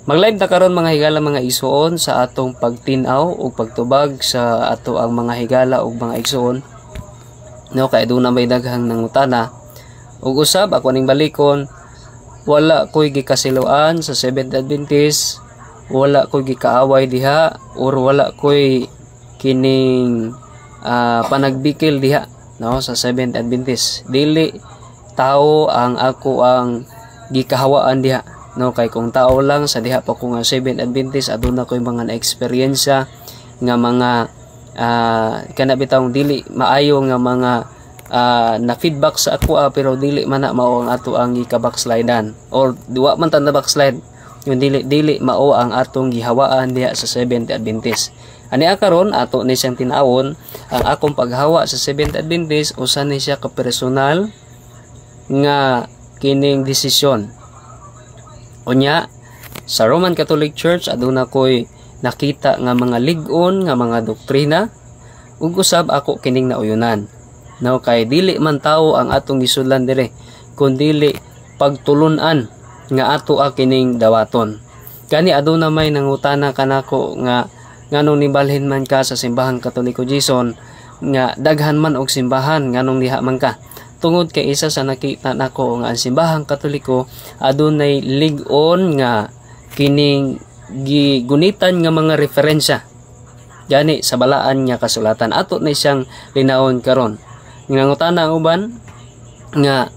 Mag-live ta karon, mga higala, mga igsuon, sa atong pagtin-aw ug pagtubag sa ato ang mga higala ug mga igsuon. No, kay aduna may daghang nangutana. Ug usab ako ning balikon, wala ko'y gikasiluan sa Seventh Adventist, wala ko'y gikaaway diha or wala ko'y kining panagbikil diha, no, sa Seventh Adventist. Dili tao ang ako ang gikahawaan diha, no, kay kung tao lang sa diha pa ko nga Seventh Adventist, aduna ko'y mga na-eksperyensya nga mga kana bitawng dili maayo nga mga na feedback sa ako, pero dili man na mao ang ato ang gika-backslidean or duwa man ta na backslide yung dili dili mao ang atong gihawaan diha sa Seventh Adventist. Ani karon ato ni siyang tinawon ang akong paghawa sa Seventh Adventist, usa ni siya ka personal nga kining desisyon. Unya, sa Roman Catholic Church, aduna ko'y nakita nga mga lig-on nga mga doktrina ug usab ako kining nauyunan. No, kay dili man tao ang atong gisudlan dire, kun dili pagtulun-an nga ato a kining dawaton. Gani aduna may nangutana kanako nga nganong nibalhin man ka sa Simbahang Katoliko, Jason, nga daghan man og simbahan, nganong diha man ka? Tungod kay isa sa nakita nako nga ang Simbahang Katoliko adunay lig-on nga kining gigunitan nga mga referensya gani sa balaan nga kasulatan. Ato na siyang linawon karon. Nangutana ang uban nga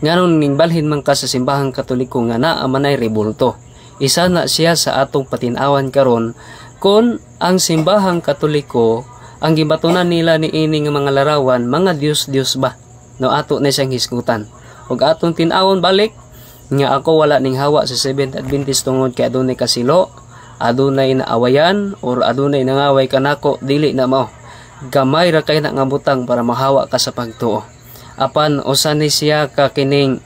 nganong ning balhin man ka sa Simbahang Katoliko nga naa manay rebulto. Isa na siya sa atong patinawan karon kung ang Simbahang Katoliko, ang gibatunan nila ni ini nga mga larawan, mga Diyos-Diyos ba, no? Ato na siyang hisgutan ug atong tin-awon balik nga ako wala ning hawa sa Seventh Adventist tungod kay adunay kasilo, adunay naawayan or adunay nangaway kanako. Dili na mao. Gamay ra kay na nga butang para mahawa ka sa pagtuo. Apan usa ni siya ka kining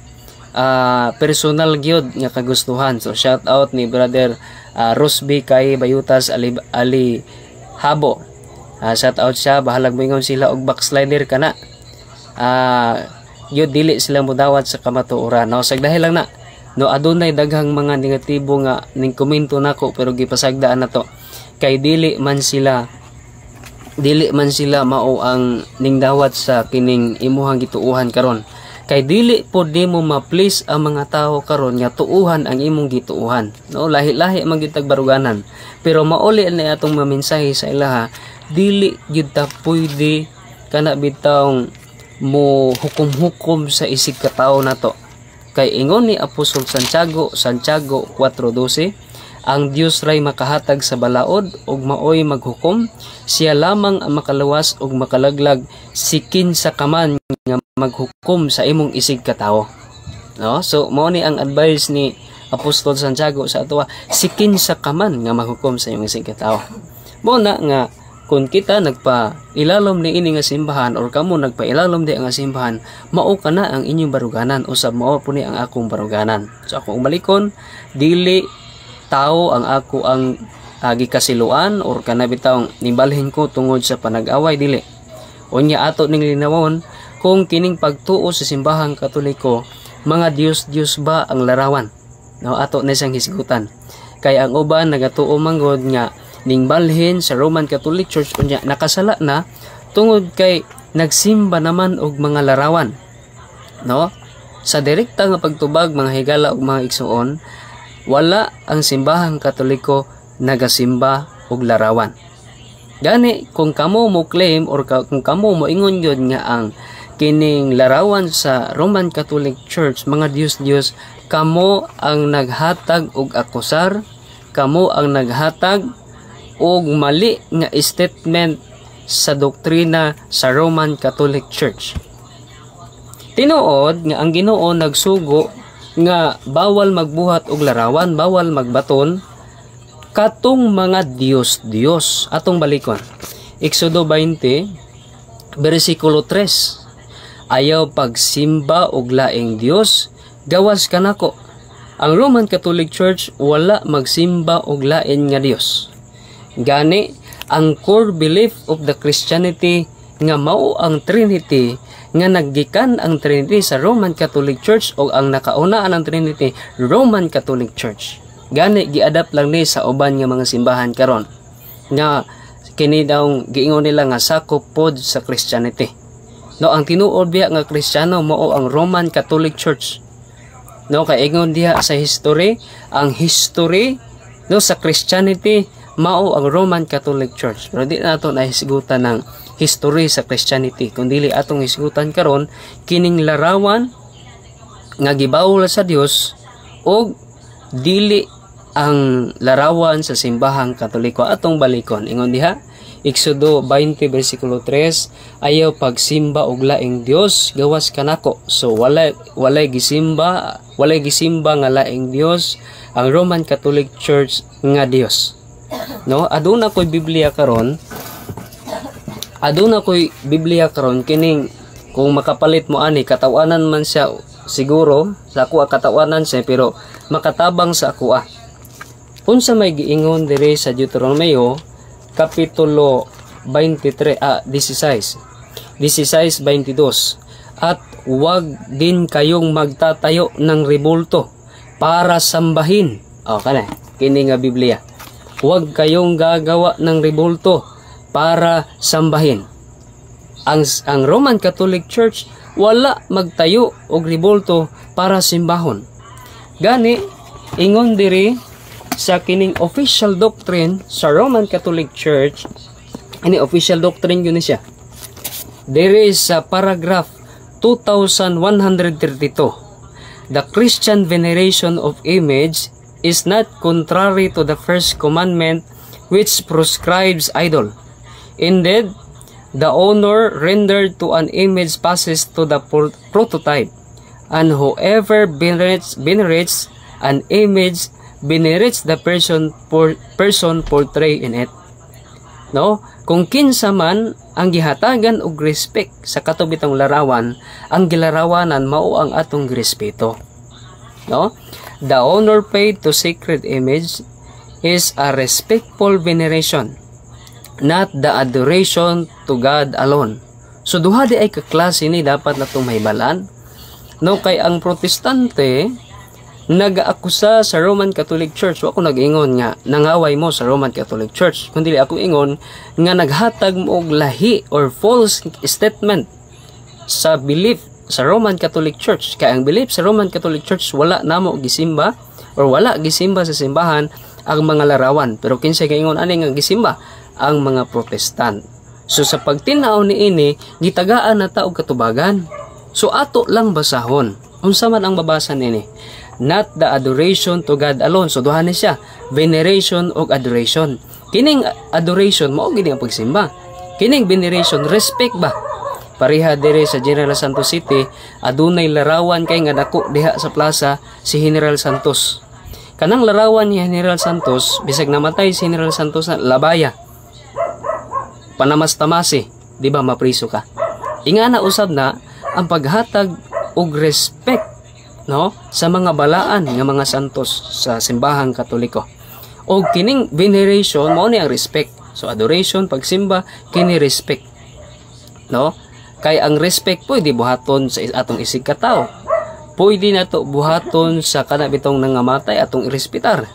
personal gyud nga kagustuhan. So shout out ni Brother Rosby kay Bayutas Ali, Ali Habo. Shout out siya, bahalag moingon sila og backslider kana. Yun dili sila mudawat sa kamatuoran, no? Sagdahi lang na, no? Adunay daghang mga negatibo nga ning komento nako, pero gipasagdaan na to kay dili man sila mao ang ningdawat sa kining imuhang gituuhan karon, kay dili pod nimo ma-please ang mga tawo karon nga tuuhan ang imong gituuhan, no? Lahi-lahi man gyud baruganan, pero mauli na atong maminsahe sa ilaha. Dili gyud ta pwede kana bitawng mo hukom-hukom sa isig katawo nato, kay ingon ni Apostol Santiago, Santiago 4:12, ang Dios ray makahatag sa balaod ug maoy maghukom. Siya lamang ang makaluwas ug makalaglag. Sikin sa kaman nga maghukom sa imong isig katawo, no? So mao ni ang advice ni Apostol Santiago sa atoa, sikin sa kaman nga maghukom sa imong isig katawo. Mo na nga kung kita nagpa ilalom ni ini nga simbahan or kamo nagpailalom di nga simbahan, mao kana ang inyong baruganan, usab mao po ni ang akong baruganan. So akong balikon, dili tao ang ako ang gikasiluan or kana bitawng nibalhin ko tungod sa panag-away, dili. Unya ato ning linawon kung kining pagtuo sa Simbahang Katoliko, mga Diyos-Diyos ba ang larawan, no? Ato na siyang hisgutan kay ang uban nagatuo manggod nga ning balhin sa Roman Catholic Church unya nakasala na tungod kay nagsimba naman og mga larawan, no? Sa direkta nga pagtubag, mga higala ug mga igsuon, wala ang Simbahang Katoliko nagasimba og larawan. Gani kung kamo mo claim or kung kamo mo ingon gyud nga ang kining larawan sa Roman Catholic Church mga Diyos-Diyos, kamo ang naghatag og akusar, kamo ang naghatag og mali nga statement sa doktrina sa Roman Catholic Church. Tinuod nga ang Ginoo nagsugo nga bawal magbuhat og larawan, bawal magbaton katong mga Diyos-Diyos. Atong balikon. Exodo 20 bersikulo 3. Ayaw pagsimba og laing Dios gawas kanako. Ang Roman Catholic Church wala magsimba og lain nga Dios. Gani, ang core belief of the Christianity nga mao ang Trinity, nga naggikan ang Trinity sa Roman Catholic Church o ang nakaunaan ang Trinity, Roman Catholic Church. Gani giadapt lang ni sa uban nga mga simbahan karon nga kini daw giingon nila nga sakop pod sa Christianity. No, ang tinuod biya nga Kristiyano mao ang Roman Catholic Church. No, kay ingon diha sa history, ang history, no, sa Christianity mao ang Roman Catholic Church. Pero di na nato nahisgutan ng history sa Christianity. Kung dili, atong hisgutan karon kining larawan nga gibawol sa Dios og dili ang larawan sa Simbahang Katoliko. Atong balikon. Ingon diha, Exodo 20 versikulo 3, "Ayaw pagsimba og laing Dios gawas kanako." So walay gisimba, walay gisimba nga laing Dios ang Roman Catholic Church nga Dios. No, aduna koy Biblia karon. Aduna koy Biblia karon kining kung makapalit mo ani, katawanan man siya siguro sa ako, katawanan siya, pero makatabang sa ako ah. Unsa may giingon diri sa Deuteronomio kapitulo 23, 16 16:22? "At huwag din kayong magtatayo ng rebulto para sambahin." Oh, kana kini nga Biblia. "Huwag kayong gagawa ng rebulto para sambahin." Ang Roman Catholic Church wala magtayo og rebulto para simbahon. Gani ingon diri sa kining official doctrine sa Roman Catholic Church, ini official doctrine yun siya. There is sa paragraph 2132: "The Christian veneration of image is not contrary to the first commandment, which proscribes idol. Indeed, the honor rendered to an image passes to the prototype, and whoever venerates an image venerates the person portrayed in it." No? Kung kinsa man ang gihatagan og respect sa kato bitong larawan, ang gilarawanan mao ang atong respeto. No? "The honor paid to sacred image is a respectful veneration, not the adoration to God alone." So duha di ay kaklase ni dapat natong mahibalan. No, kay ang Protestante nag-aakusa sa Roman Catholic Church. Wa ko nag-ingon nga nangaway mo sa Roman Catholic Church. Kundi ako ingon nga naghatag mo og lahi or false statement sa belief sa Roman Catholic Church. Kay ang belief sa Roman Catholic Church, wala namo gisimba or wala gisimba sa simbahan ang mga larawan. Pero kinsa gaingon ani nga gisimba? Ang mga Protestant. So sa pagtinaw ni ini, gitagaan na ta og katubagan. So ato lang basahon. Unsa man ang mabasa nini? "Not the adoration to God alone." So duha ni siya, veneration og adoration. Kining adoration mao gini ang pagsimba. Kining veneration, respect ba? Pareha dire sa General Santos City, adunay larawan kay nga dako diha sa plaza, si General Santos. Kanang larawan ni General Santos, bisag namatay si General Santos na labaya. Panamastamasi, di ba mapriso ka? Ingana usab na ang paghatag og respect, no, sa mga balaan nga mga santos sa Simbahang Katoliko. Og kining veneration mao ni ang respect. So adoration pagsimba, kini respect. No? Kay ang respect pwede buhaton sa atong isig katao. Pwede nato buhaton sa kana bitong nangamatay, atong irespetar.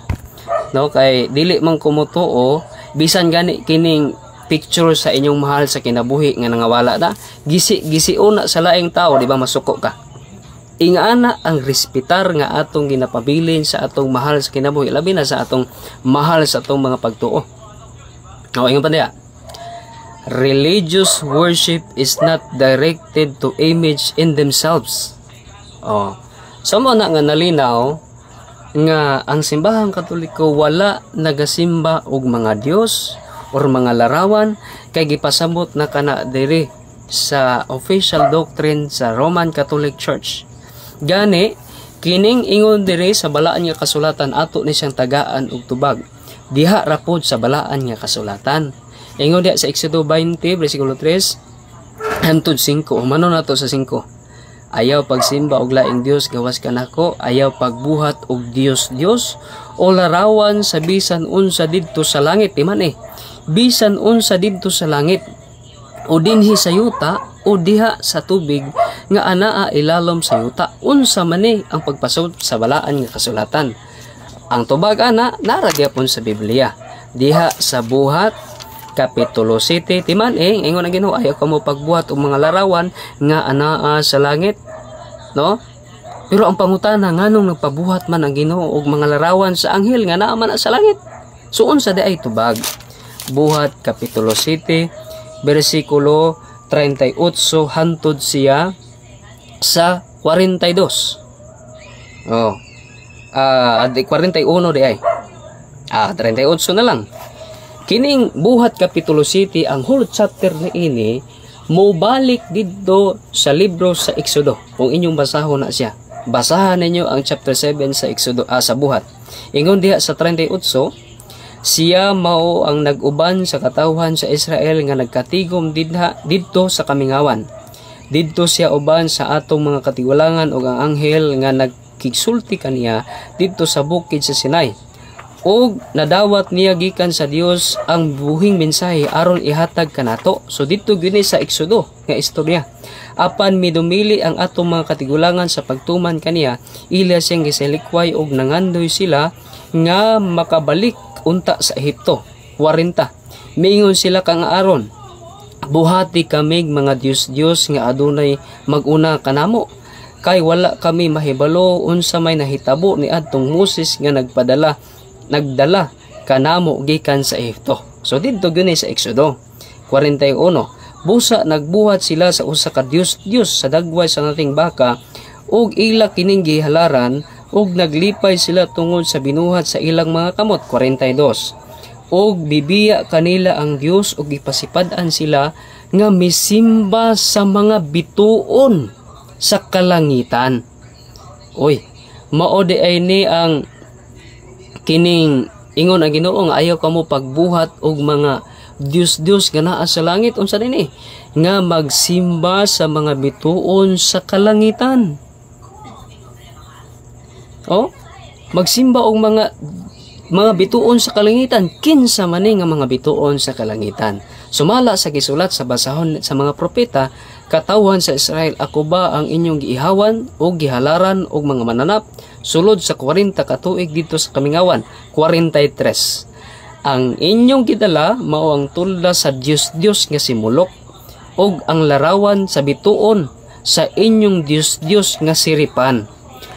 No, kay dili man kumutuo, bisan gani kining picture sa inyong mahal sa kinabuhi nga nangawala na, gisi gisiuna sa laing tao, di ba masuko ka? Ingana ang respetar nga atong ginapabilin sa atong mahal sa kinabuhi, labi na sa atong mahal sa atong mga pagtuo. O, ingon pa niya, "Religious worship is not directed to image in themselves." Oh. So mo na nga nalinaw nga ang Simbahang Katoliko wala nagasimba og mga Dios or mga larawan, kay gipasabot na kana diri sa official doctrine sa Roman Catholic Church. Gani kining ingon diri sa balaan nga kasulatan, ato ni siyang tagaan og tubag. Diha ra pod sa balaan nga kasulatan. Ingon diha sa Exodo 20 versikulo 3 hantod 5. Humano nato sa 5. "Ayaw pagsimba og laing Dios gawas kanako, ayaw pagbuhat og Dios Dios o larawan sa bisan unsa didto sa langit." Di man eh. "Bisan unsa didto sa langit o dinhi sa yuta o diha sa tubig nga anaa ilalom sa yuta." Unsa man ni ang pagpasabot sa balaan nga kasulatan? Ang tubag ana nara gyapon sa Biblia. Diha sa Buhat Kapitulo 7 timan eh, ingon ang Ginoo, ayaw kamo pagbuhat og mga larawan nga anaa sa langit, no? Pero ang pangutana, nganong nagpabuhat man ang Ginoo og mga larawan sa anghel nga naa man sa langit? So unsa di ay tubag? Buhat Kapitulo 7 bersikulo 38 hantod siya sa 42. Oh. Ah, 41 di ay. Ah, 38 na lang. Kining Buhat Kapitulo 7, ang whole chapter ni ini mobalik didto sa libro sa Exodo. Kung inyong basahon na siya. Basahan ninyo ang chapter 7 sa Exodo, sa Buhat. Ingon diha sa 38, siya mao ang nag-uban sa katawhan sa Israel nga nagkatigom didto sa kamingawan. Didto siya uban sa atong mga katigulangan ug ang anghel nga nagkigsulti kaniya didto sa bukid sa Sinai. Ug nadawat niya gikan sa Dios ang buhing mensahe aron ihatag kanato. So didto gyud sa Exodo nga istorya. Apan midumili ang atong mga katigulangan sa pagtuman kaniya, ila siyang gisalikway ug nangandoy sila nga makabalik unta sa Ehipto. 40. Miingon sila kang Aaron, "Buhati kamig mga Dios-Dios nga adunay maguna kanamo. Kay wala kami mahibalo unsa may nahitabo ni adtong Moses nga nagdala kanamo gikan sa Ehipto." So didto gyud sa Exodo. 41. Busa nagbuhat sila sa usa ka dios-dios sa dagway sa nating baka ug ila kining gihalaran ug naglipay sila tungod sa binuhat sa ilang mga kamot. 42. Ug bibiya kanila ang Dios ug gipasipad-an sila nga misimba sa mga bituon sa kalangitan. Uy, mao di ay ni ang kining ingon ang Ginoo nga ayaw kamo pagbuhat og mga Dios-Dios nga naa sa langit. Unsa dinhi? Nga magsimba sa mga bituon sa kalangitan. Oh, magsimba og mga bituon sa kalangitan. Kinsa man ni nga mga bituon sa kalangitan? Sumala sa gisulat sa basahon sa mga propeta, "Katawhan sa Israel, ako ba ang inyong giihawan o gihalaran og mga mananap sulod sa 40 ka tuig didto sa kamingawan?" 43. Ang inyong gidala mao ang tolda sa Dios-Dios nga si Molok ug ang larawan sa bituon sa inyong Dios-Dios nga si Repan.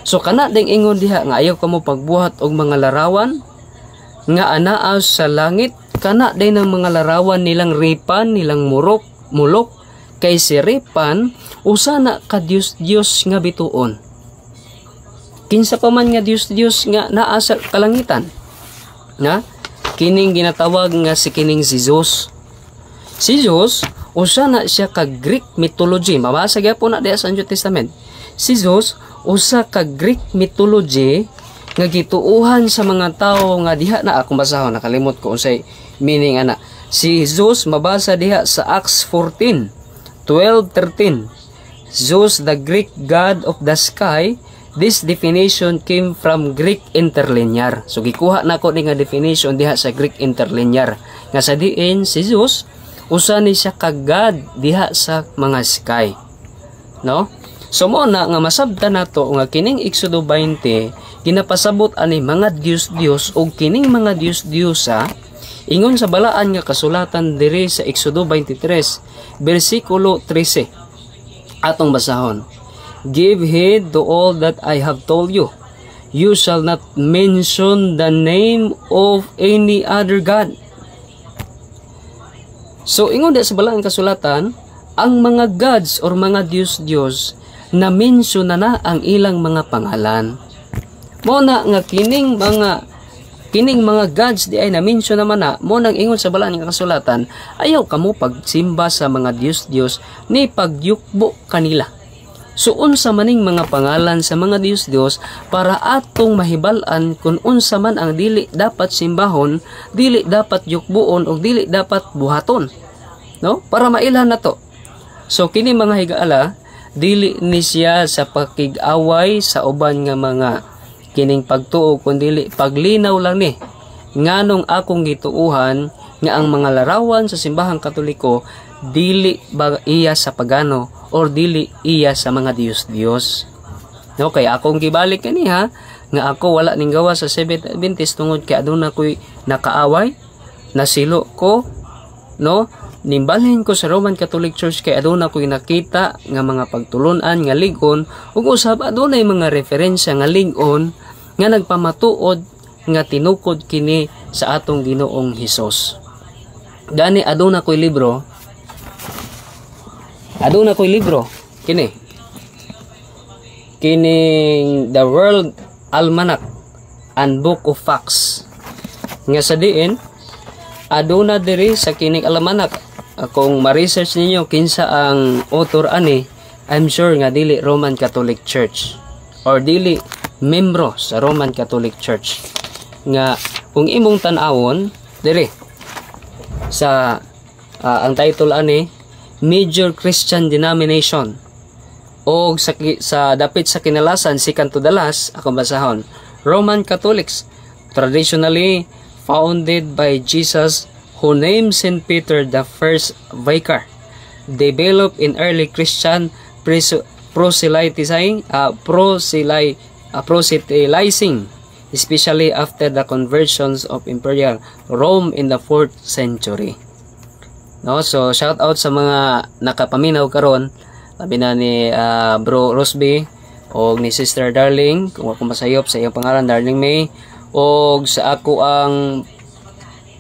So kana ding ingon diha nga ayaw kamo pagbuhat og mga larawan nga anaa sa langit, kana din ang mga larawan nilang Repan, nilang Murok, Molok, kay si Repan usa na ka Dios-Dios nga bituon. Kinsa pa man nga Dios-Dios nga naa sa kalangitan? Na kining ginatawag nga si kining si Zeus. Si Zeus usa na siya ka Greek mythology. Mabasa gyapon na diha sa New Testament. Si Zeus usa ka Greek mythology nga gituuhan sa mga tawo nga diha na akong basahon, nakalimot ko unsay meaning ana. Si Zeus mabasa diha sa Acts 14 12 13. Zeus, the Greek god of the sky. This definition came from Greek Interlinear. So gikuha nako ni nga definition diha sa Greek Interlinear. Nga sa diin si Zeus usa ni siya ka god diha sa mga sky. No? So mo na nga masabtan nato nga kining Exodo 20 ginapasabot ani mga Dios-Dios og kining mga Dios-Diosa, ingon sa balaan nga kasulatan diri sa Exodo 23 bersikulo 13, atong basahon. "Give heed to all that I have told you. You shall not mention the name of any other God." So ingon di sa balaan kasulatan, ang mga gods or mga Dios-Dios na mention na na ang ilang mga pangalan. Mo na nga kining mga gods di ay na-mention naman na, mo nang ingon sa balaan nga kasulatan, ayaw kamo pagsimba sa mga Dios-Dios ni pagyukbo kanila. So unsa maning mga pangalan sa mga Dios-Dios para atong mahibal-an kung unsa man ang dili dapat simbahon, dili dapat yukbuon o dili dapat buhaton? No? Para mailhan na to. So kini, mga higala, dili ni siya sa pakig-away sa uban nga mga kining pagtuo kundi paglinaw lang ni nganong akong gituuhan nga ang mga larawan sa Simbahang Katoliko dili ba iya sa pagano or dili iya sa mga Dios-Dios. No, kay akong gibalik kaniha Nga ako wala ning gawas sa Seventh Adventist tungod kay aduna ko'y nakaaway, nasilo ko, no? Nimbalhin ko sa Roman Catholic Church kay aduna ko'y nakita nga mga pagtulunan nga lig-on, ug usab adunay mga referensya nga lig-on nga nagpamatuod nga tinukod kini sa atong Ginoong Hesus. Gani aduna ko'y libro. Aduna ko'y libro kini. Kining The World Almanac and Book of Facts. Nga sa diin aduna diri sa kining almanac, kung ma-research ninyo kinsa ang author ani, I'm sure nga dili Roman Catholic Church or dili membro sa Roman Catholic Church. Nga kung imong tan-awon diri sa ang title ani, Major Christian Denomination, o sa dapit sa kinalasan, second to the last, akong basahon: Roman Catholics, traditionally founded by Jesus, who named St. Peter the first vicar, developed in early Christian proselytizing, especially after the conversions of Imperial Rome in the 4th century. No, so shout out sa mga nakapaminaw karon, labi na ni Bro Rosby o ni Sister Darling, kung ako masayop sa iyang pangalan, Darling May, o sa ako ang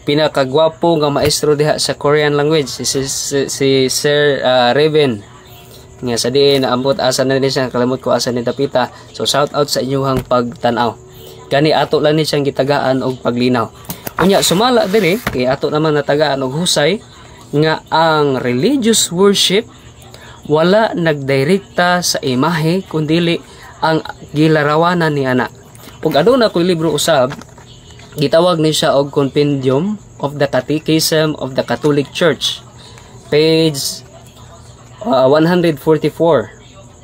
pinakagwapo nga maestro diha sa Korean language, si Sir Raven, nga sa diin naambot asa na ni siya, kalimot ko asa ni dapita. So shout out sa inyong pagtan-aw. Gani ato lang ni siyang gitagaan og paglinaw. Unya sumala diri kay ato naman natagaan og husay nga ang religious worship wala nagdirekta sa imahe kundili ang gilarawanan ni ana. Ug aduna koy libro usab, gitawag ni siya og Compendium of the Catechism of the Catholic Church, page 144,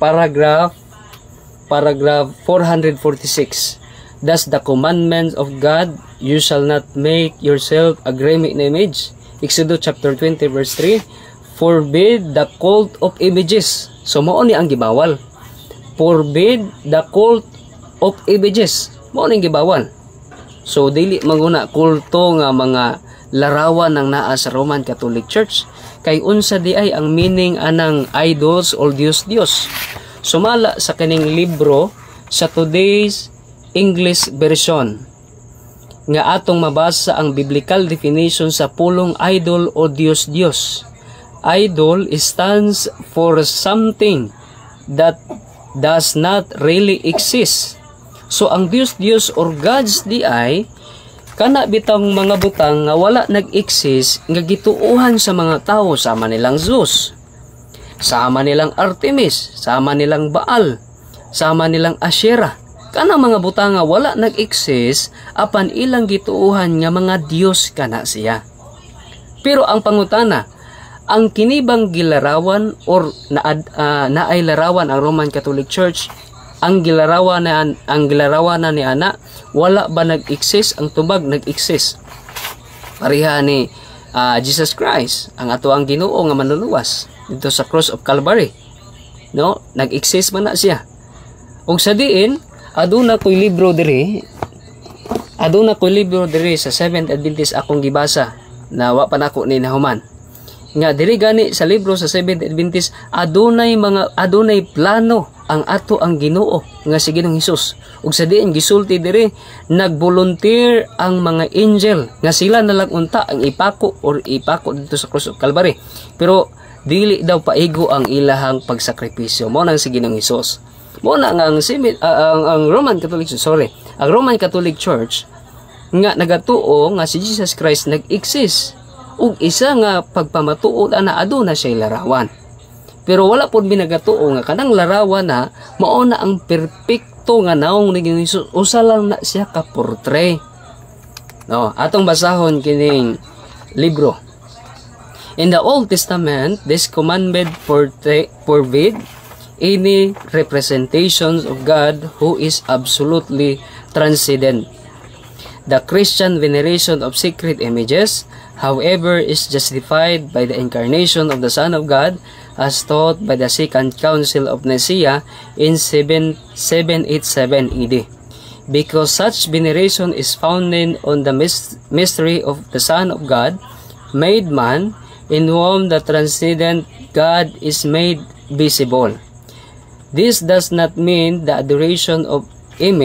paragraph 446. Thus the commandments of God: "You shall not make yourself a graven image," Exodus chapter 20 verse 3, forbid the cult of images. So mao ni ang gibawal. Forbid the cult of images, mao ni ang gibawal. So dili maguna kulto nga mga larawan ang naa sa Roman Catholic Church, kay unsa di ay ang meaning anang idols or Dios Dios? Sumala sa kining libro sa Today's English Version nga atong mabasa ang biblical definition sa pulong idol o Dios Dios. Idol stands for something that does not really exist. So ang Dios Dios or gods di ay kana bitang mga butang nga wala nag-exist nga gituohan sa mga tao, sama nilang Zeus, sama nilang Artemis, sama nilang Baal, sama nilang Asherah. Kana mga butang nga wala nag-exist apan ilang gituohan nga mga Dios kana siya. Pero ang pangutana, ang kinibang gilarawan or naay larawan ang Roman Catholic Church, ang gilarawan na ni ana, wala ba nag-exist? Ang tubag, nag-exist. Pareha ni Jesus Christ, ang ato ang Ginoo nga manluluwas dito sa cross of Calvary, no? Nag-exist man na siya. Ug sa diin aduna koy libro diri, aduna koy libro diri sa Seventh Adventist akong gibasa na wa pa nako ni nahuman, nga diri gani sa libro sa Seventh Adventist adunay plano ang ato ang Ginoo nga si Ginoong Hesus. Ug sa diin gisulti diri, nagvolunteer ang mga angel nga sila na lang unta ang ipako or ipako dito sa cross of Calvary, pero dili daw paigo ang ilahang pagsakripisyo. Mo nang si Ginoong Hesus, mo na nga ang Roman Catholic, sorry, ang Roman Catholic Church nga nagatuo nga si Jesus Christ nag-exist, ug isa nga pagpamatuod ana, aduna siya larawan. Pero wala pod binagatuo nga kanang larawan na mao na ang perpekto nga naong ni Ginoong Hesus, usa lang na siya ka portrait. No, atong basahon kining libro. In the Old Testament, this commandment forbid any representations of God, who is absolutely transcendent. The Christian veneration of sacred images, however, is justified by the incarnation of the Son of God, as taught by the Second Council of Nicaea in 787 AD. Because such veneration is founded on the mystery of the Son of God, made man, in whom the transcendent God is made visible. This does not mean the adoration of an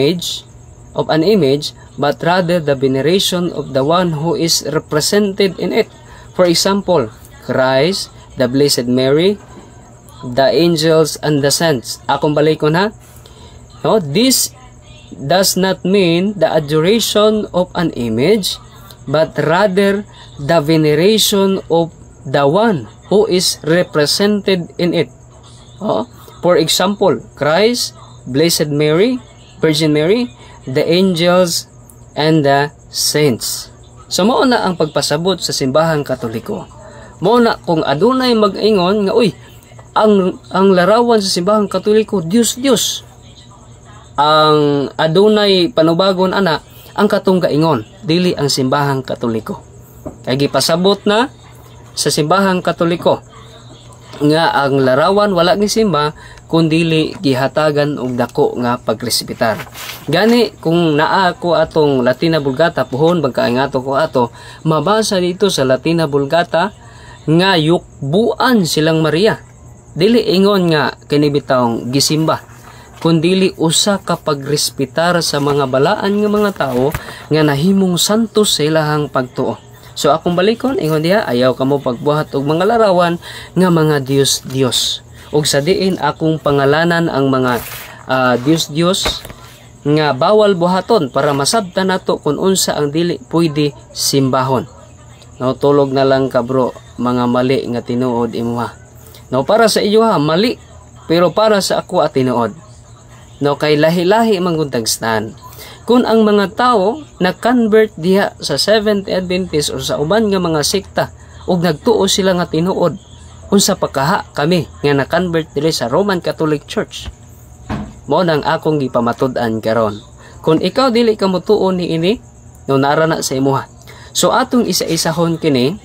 image, but rather the veneration of the one who is represented in it. For example, Christ, the Blessed Mary, the angels, and the saints. Akong balikon ha. No, this does not mean the adoration of an image, but rather the veneration of the one who is represented in it. Oh, for example, Christ, Blessed Mary, Virgin Mary, the angels, and the saints. So mao na ang pagpasabot sa Simbahang Katoliko. Mao na kung adunay mag-ingon nga, "Uy, ang larawan sa Simbahang Katoliko, Dios Dios." Ang adunay panubagon ana ang katong gaingon, dili ang Simbahang Katoliko. Kay gipasabot na sa Simbahang Katoliko nga ang larawan wala gisimba kun dili gihatagan og dako nga pagrespetar. Gani kung naa ko atong Latina Vulgata puhon pagkaingato ko ato, mabasa dito sa Latina Vulgata nga yukbuan silang Maria. Dili ingon nga kini bitawng gisimba, kundili usa ka pagrespetar sa mga balaan nga mga tao nga nahimong santos sa ilahang pagtuo. So akong balikon, ingon diha, ayaw kamo pagbuhat og mga larawan nga mga Dios-Dios. Ug sa diin akong pangalanan ang mga Dios-Dios nga bawal buhaton para masabtan nato kung unsa ang dili pwede simbahon. No, tulog na lang ka, bro, mga mali nga tinuod imuha. No, para sa iyo ha, mali, pero para sa ako at tinuod. No, kay lahi-lahi man gud tagstan. Kung ang mga tao na-convert diha sa Seventh Adventist o sa uban nga mga sekta ug nagtuo sila nga tinuod, unsa pa kaha kami nga na-convert diri sa Roman Catholic Church? Mao nang akong gipamatud-an karon. Kung ikaw dili ka motuo niini, no, nara na sa imuha. So atong isa-isahon kini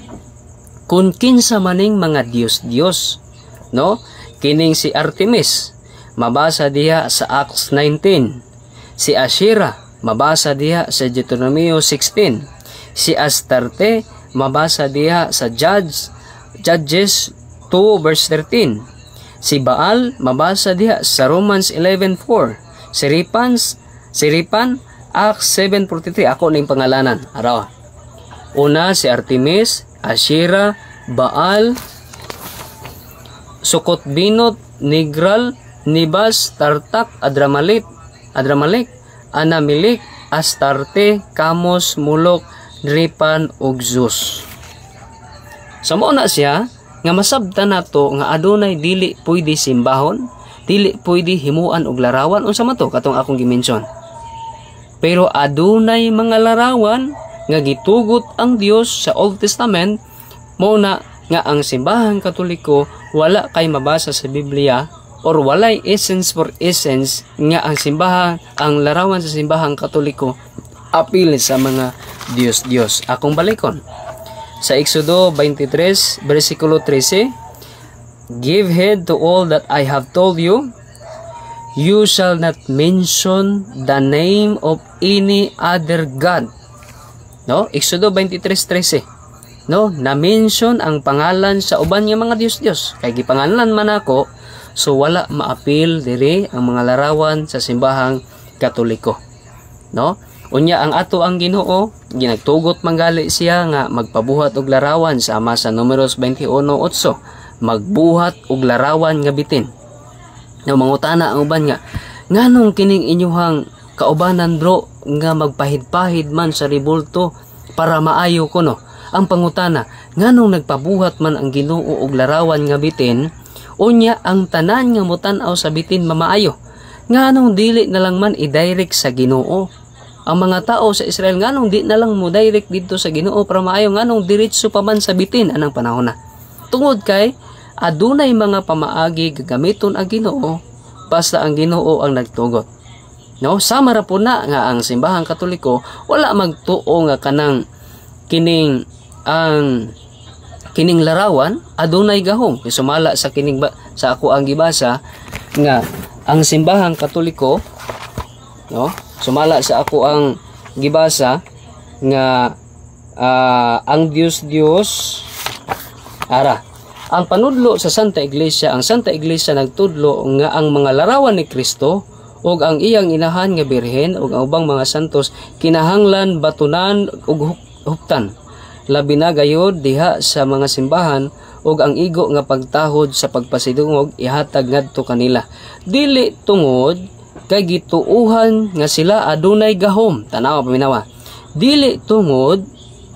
kung kinsa maning mga Dios-Dios, no? Kining si Artemis, mabasa diha sa Acts 19. Si Asherah, mabasa diha sa Deuteronomio 16. Si Astarte, mabasa diha sa Judges 2 verse 13. Si Baal, mabasa diha sa Romans 11:4. Si Ripan, Acts 7:43. Ako ning pangalanan. Araw. Una, si Artemis, Asherah, Baal, Sukot Binot, Nigral, Nibas, Tartak, Adramalek, Anamilik, Astarte, Kamos, Mulok, Ripan ug Zeus. Sa mao na siya nga masabtan nato nga adunay dili pwede simbahon, dili pwede himuan og larawan. Unsa man to katong akong gi-mention. Pero adunay mga larawan nga gitugot ang Dios sa Old Testament. Mao na nga ang Simbahang Katoliko, wala kay mabasa sa Biblia or walay essence for essence nga ang simbahan, ang larawan sa Simbahang Katoliko apil sa mga Dios-Dios. Akong balikon. Sa Exodo 23 versikulo 13, "Give heed to all that I have told you. You shall not mention the name of any other God." No? Exodo 23:13. No, na-mention ang pangalan sa uban nga mga Dios-Dios. Kay gipangalan man ako, so wala maapil diri ang mga larawan sa Simbahang Katoliko. No? Unya ang ato ang Ginoo, ginagtugot manggali siya nga magpabuhat og larawan sama sa Numeros 21:8, magbuhat og larawan nga bitin. No, mangutana ang uban nga nganong kining inyuhang kaubanan, bro, nga magpahid-pahid man sa rebulto para maayo kuno. Ang pangutana, nganong nagpabuhat man ang Ginoo og larawan nga bitin, unya ang tanan nga mutan-aw sa bitin mamaayo? Nganong dili na lang man i-direct sa Ginoo? Ang mga tao sa Israel, nganong di na lang mo direct didto sa Ginoo para maayo? Nganong diretso pa man sa bitin anang panahon na? Tungod kay adunay mga pamaagi gagamiton ang Ginoo basta ang Ginoo ang nagtugot. No, sama ra po na nga ang Simbahang Katoliko wala magtuo nga kanang kining ang kining larawan adunay gahom. Sumala sa kining ba, sa ako ang gibasa nga ang Simbahang Katoliko No? Sumala sa ako ang gibasa nga ang Dios Dios ara ang panudlo sa Santa Iglesia. Ang Santa Iglesia nagtudlo nga ang mga larawan ni Kristo ug ang iyang inahan nga Birhen ug ang ubang mga santos kinahanglan batunan ug huptan, labi na gayud diha sa mga simbahan, ug ang igo nga pagtahod sa pagpasidungog ihatag ngadto kanila, dili tungod kay gituuhan nga sila adunay gahom. Tanawa, paminawa. Dili tungod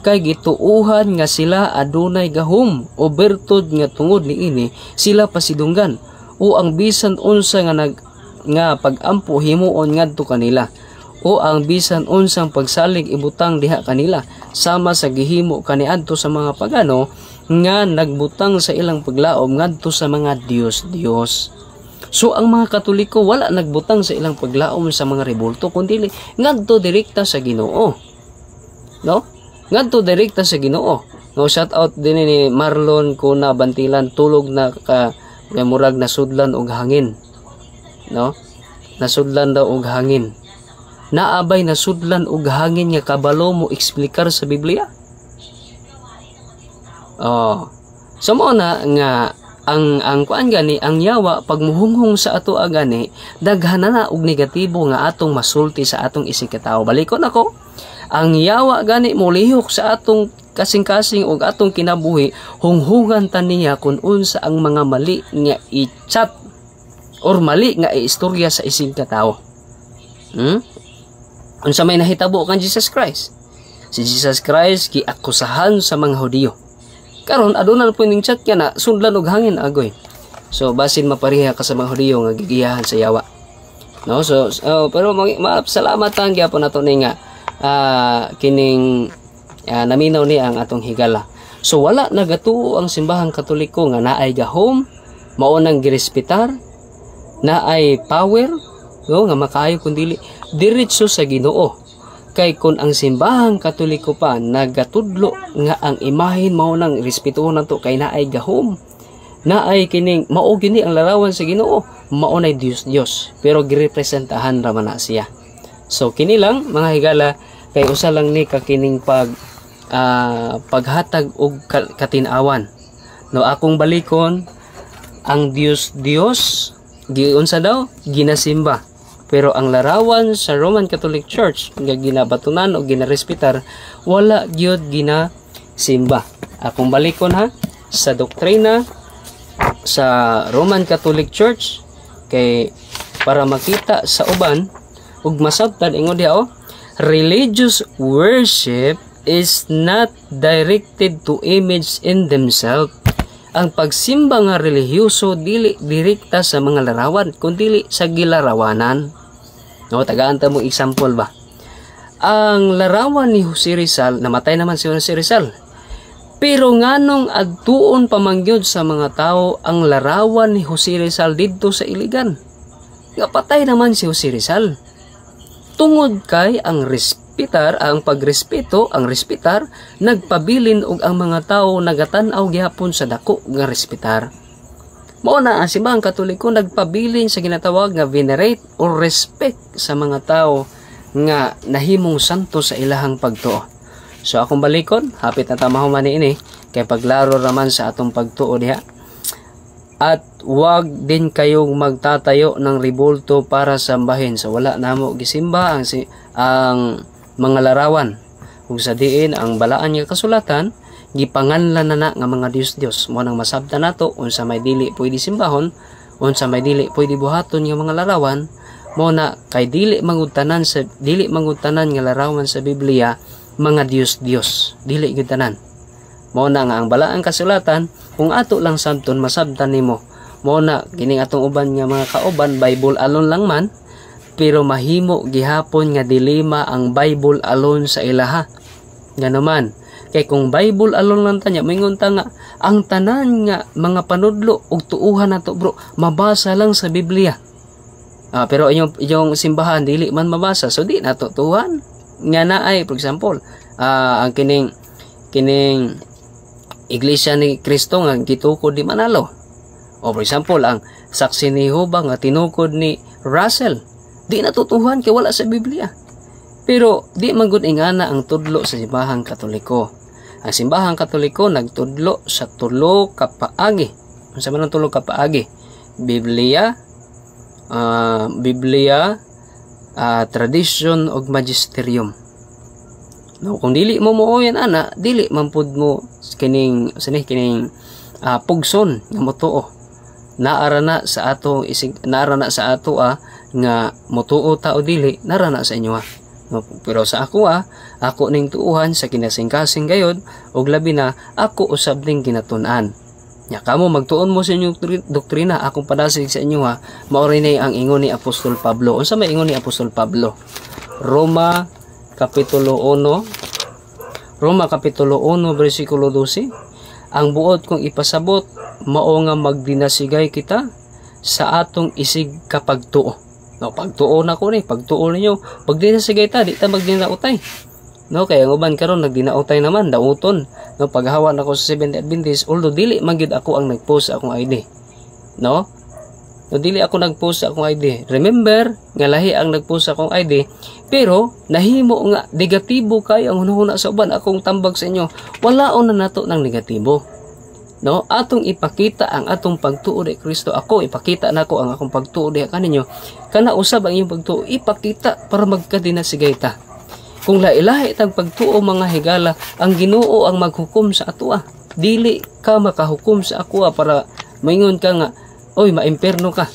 kay gituuhan nga sila adunay gahom o bertud nga tungod niini sila pasidunggan o ang bisan unsa nga nag nga pagampo himuon ngadto kanila o ang bisan unsang pagsalig ibutang diha kanila, sama sa gihimo kaniadto sa mga pagano nga nagbutang sa ilang paglaom ngadto sa mga Dios-Dios. So ang mga Katoliko wala nagbutang sa ilang paglaom sa mga rebulto kundi ngadto direkta sa Ginoo. No? Ngadto direkta sa Ginoo. No, shout out din ni Marlon Kuna Bantilan, tulog na ka kay murag nasudlan og hangin. No? Nasudlan daw og hangin. Naabay nasudlan og hangin nga kabalo mo eksplikar sa Biblia? Oh. So mo na nga ang kuan gani, ang yawa pag muhunghong sa ato gani, daghan na og negatibo nga atong masulti sa atong isig katawo. Balikon ako. Ang yawa gani molihok sa atong kasing-kasing og atong kinabuhi, hunghungan ta niya kung unsa ang mga mali nga i-chat or mali nga iistorya sa isig katawo. Unsa may nahitabo kan Jesus Christ? Si Jesus Christ giakusahan sa mga Hudiyo. Karon aduna na po ning chat nga na sudlan og hangin agoy. So basin mapareha ka sa mga Hudiyo nga gigiyahan sa yawa. No, so pero salamatan gyapon nato ni nga kining naminaw ni ang atong higala. So wala nagatuo ang Simbahang Katoliko nga naay gahom, mao nang girespetar, naay power, no, nga makaayo kun dili diretso sa Ginoo. Kay kun ang Simbahang Katoliko pa nagatudlo nga ang imahen mao nang respetuhon nato kay naay gahom, naay kining mao gini ang larawan sa Ginoo, mao nay Dios Dios, pero girepresentahan ra man na siya. So kini lang, mga higala, kay usa lang ni ka kining paghatag og katin-awan. No, akong balikon, ang Dios Dios giunsa daw ginasimba, pero ang larawan sa Roman Catholic Church nga ginabatunan o ginarespetar, wala gyud ginasimba. Akong balikon ha, sa doktrina sa Roman Catholic Church kay para makita sa uban ug masabtan. Ingon diha oh, religious worship is not directed to image in themselves. Ang pagsimba nga relihiyoso dili direkta sa mga larawan kundi sa gilarawanan. No, tagaan ta mo example ba. Ang larawan ni Jose Rizal, namatay naman si Jose Rizal. Pero nganong adtuon pa man gyud sa mga tao ang larawan ni Jose Rizal didto sa Iligan? Nga patay naman si Jose Rizal. Tungod kay ang respetar, ang pagrespeto, ang respetar, nagpabilin og ang mga tao nagatan-aw gihapon sa dako nga respetar. Mao na ang Simbahang Katoliko nagpabilin sa ginatawag nga venerate or respect sa mga tao nga nahimong santo sa ilahang pagtuo. So akong balikon, hapit na ta mahuman ini kay paglaro raman sa atong pagtuo diha. At wag din kayong magtatayo ng rebulto para sambahin. So wala namo gisimba ang mga larawan. Ug sa diin ang balaan nga kasulatan gipanganlan na na nga mga Dios-Dios. Mo nang masabtan nato unsa may dili pwede simbahon, unsa may dili pwede buhaton nga mga larawan. Mo na kay dili mangud tanan nga larawan sa Biblia mga Dios-Dios. Dili gyud tanan. Mao na nga ang balaang kasulatan, kung ato lang sabton, masabtan nimo. Mao na kining atong uban nga mga kauban, Bible alone lang man, pero mahimo gihapon nga dilema ang Bible alone sa ilaha. Ngano man, kay kung Bible alone lang tanya, moingon ta nga ang tanan nga mga panudlo ug tuuhan nato, bro, mabasa lang sa Biblia. Pero inyong inyong simbahan dili man mabasa, so di nato tuuhan. Nga naay, for example, ang kining kining Iglesia ni Kristo nga gitukod ni Manalo. O for example, ang Saksi ni Jehovah nga tinukod ni Russell. Di Di natutuhan kay wala sa Biblia. Pero di man gud ingana ang tudlo sa Simbahang Katoliko. Ang Simbahang Katoliko nagtudlo sa tulo ka paagi. Unsa man ang tulo ka paagi? Biblia, tradition ug magisterium. No, kung dili mo mooyan ana, dili man pud mo kining sini kining pugson nga motuo. Naara na sa ato isig, naara na sa ato nga motuo ta o dili, nara na sa inyo. No, pero sa ako ako ning tuuhan sa kinasingkasing gayod ug labi na ako usab ning ginatun-an. Nya kamo, magtuon mo sa inyong doktrina, akong padasig sa inyo ha, mao ni ang ingon ni Apostol Pablo. Unsa may ingon ni Apostol Pablo? Roma kapitulo 1, Roma kapitulo 1 bersikulo 12: "Ang buot kong ipasabot mao nga magdinasigay kita sa atong isig kapagtuo." No, pagtuo na ko ni, pagtuo ninyo, magdinasigay ta, di ta magdinautay. No, kaya ang uban karon nagdinautay naman, dauton. No, paghawa nako sa Seventh Adventist, although dili man gyud ako ang nagpost sa akong ID. No? No, dili ako nagpost sa akong ID. Remember, nga lahi ang nagpost sa akong ID, pero nahimo nga negatibo kayo ang hunahuna sa uban. Akong tambag sa inyo, wala na nato ng negatibo. No, atong ipakita ang atong pagtuo di Kristo. Ako, ipakita nako ang akong pagtuo diha kaninyo. Kana usab ang iyong pagtuo ipakita para magkadinasigay ta. Kung lahi-lahi tag pagtuo, mga higala, ang Ginoo ang maghukom sa atoa. Dili ka makahukom sa ako para maingon ka nga, "Oy, maimperno ka."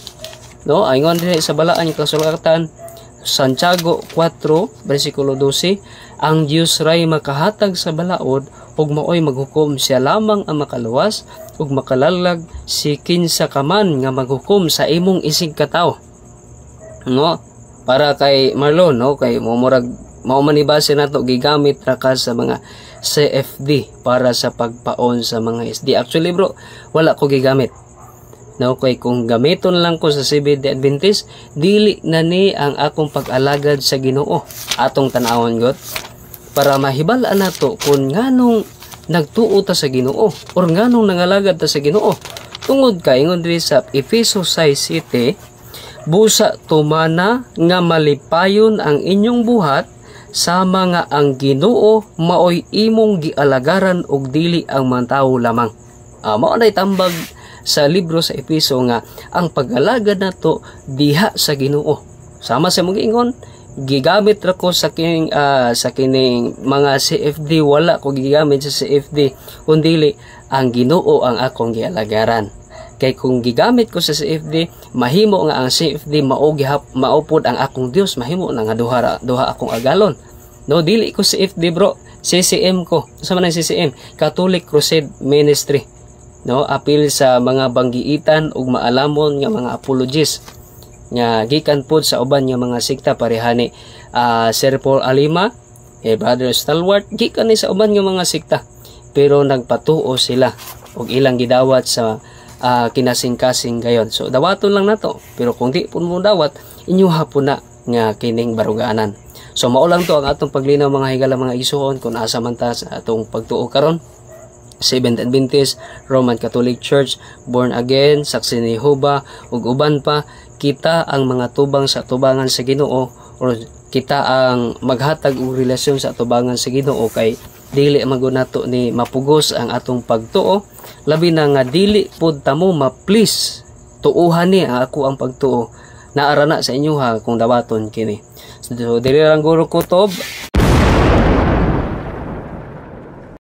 No, ingon dinhi sa balaan kasulatan, Santiago 4 bersikulo 12: "Ang Dios ray makahatag sa balaod ug maoy maghukom. Siya lamang ang makaluwas ug makalaglag. Si kinsa ka man nga maghukom sa imong isig katawo?" No, para kay Marlon, no, kay mo murag mao man ni base nato, gigamit ra ka sa mga CFD para sa pagpaon sa mga SD. Actually, bro, wala ko gigamit. No, kay kung gamiton lang ko sa Seventh Adventist, dili na ni ang akong pag-alagad sa Ginoo. Atong tan-awon god para mahibal-an nato kung nganong nagtuo ta sa Ginoo or nganong nangalagad ta sa Ginoo. Tungod kay ingon diri sa Efeso 6:7, "Busa tumana nga malipayon ang inyong buhat sama nga ang Ginoo maoy imong gialagaran ug dili ang mga tawo lamang." Mao nay tambag sa libro sa Efeso nga ang pag-alagad nato diha sa Ginoo. Sama sa mong ingon, gigamit ra ko sa kining mga CFD, wala ko gigamit sa CFD kundi ang Ginoo ang akong gialagaran. Kay kung gigamit ko sa CFD, mahimo nga ang CFD mao gihap maupod ang akong Dios, mahimo na nga duha duha akong agalon. No, dili ko CFD, bro, CCM ko. Sa man ang CCM? Catholic Crusade Ministry. No, apil sa mga banggiitan ug maalamon nga mga apologists nga gikan pod sa uban nga mga sekta, parehani Sir Paul Alima, eh, Brother Stalwart, gikan ni sa uban nga mga sekta pero nagpatuo sila ug ilang gidawat sa kinasing-kasing gayon. So dawaton lang nato, pero kung di pud mo dawat, inyo po na nga kining barugaanan. So mao lang to ang atong paglinaw, mga higala, mga igsuon, kung asa man ta sa atong pagtuo karon: Seventh Adventist, Roman Catholic Church, Born Again, Saksi ni Jehova, ug uban pa. Kita ang mga tubang sa tubangan sa Ginoo or kita ang maghatag og relasyon sa tubangan sa Ginoo kay dili man gud nato ni mapugos ang atong pagtuo, labi na nga dili pud tamo ma-please tuuhan ni ang ako ang pagtuo. Naara na sa inyo ha kung dawaton kini. So dili lang guro kutob.